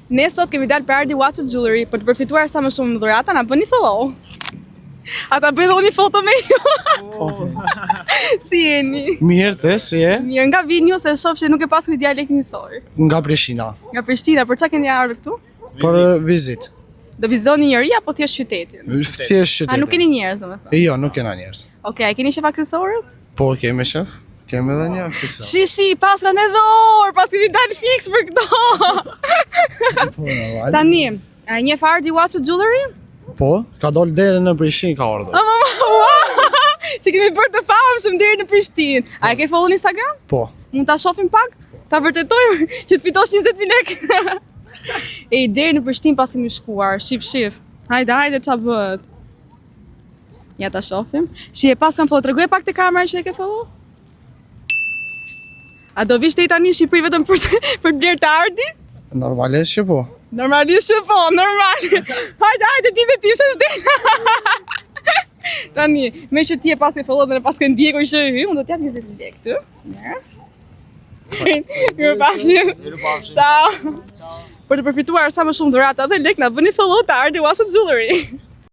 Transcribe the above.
Ne sot kemi dalë për Ardi Watch Jewelry për të përfituar sa më shumë dhurata, na bëni follow. A ta bëj dhe unë një foto me ju? si jeni? Mirë te, si je? Mirë, nga vini ju se shoh që nuk e paskemi dialekt njësoj. Nga Prishtina. Nga Prishtina, për çka keni ardhur këtu? Për vizit. Do vizitoni njëri apo thjesht qytetin? Thjesht qytetin. A nuk keni njerëz domethënë? Jo, nuk kena njerëz. Okej, a keni qef aksesorët? Po, kemi qef. Kemi edhe një aksesor. Shi, shi, pas kanë edhe orë, pas kemi dalë fiks për këto. Po, normal. Tani, a e njeh Ardi Watch Jewelry? Po, ka dalë deri në Prishtinë ka ardhur. Ua! Që kemi bërë të famshëm deri në Prishtinë. A e ke follow në Instagram? Po. Mund ta shohim pak? Ta vërtetojmë që të fitosh 20.000 lekë. E deri në Prishtinë pas kemi shkuar, shif shif. Hajde, hajde ça bëhet. Ja ta shohim. Shi e pas kam follow, tregoje pak te kamera që e ke follow. A do vish ti tani në Shqipëri vetëm për të, për të blerë te Ardi? Normalisht që po. Normalisht që po, normal. Hajde, hajde, ti dhe ti, se s'di. Tani, me që ti e pas e follow dhe pas ke ndjekur që hy, unë do t'jap 20 lekë ty. Mirë. Mirupafshim. Ciao. Për të përfituar sa më shumë dhurata dhe lek, na bëni follow te Ardi Watch Jewelry.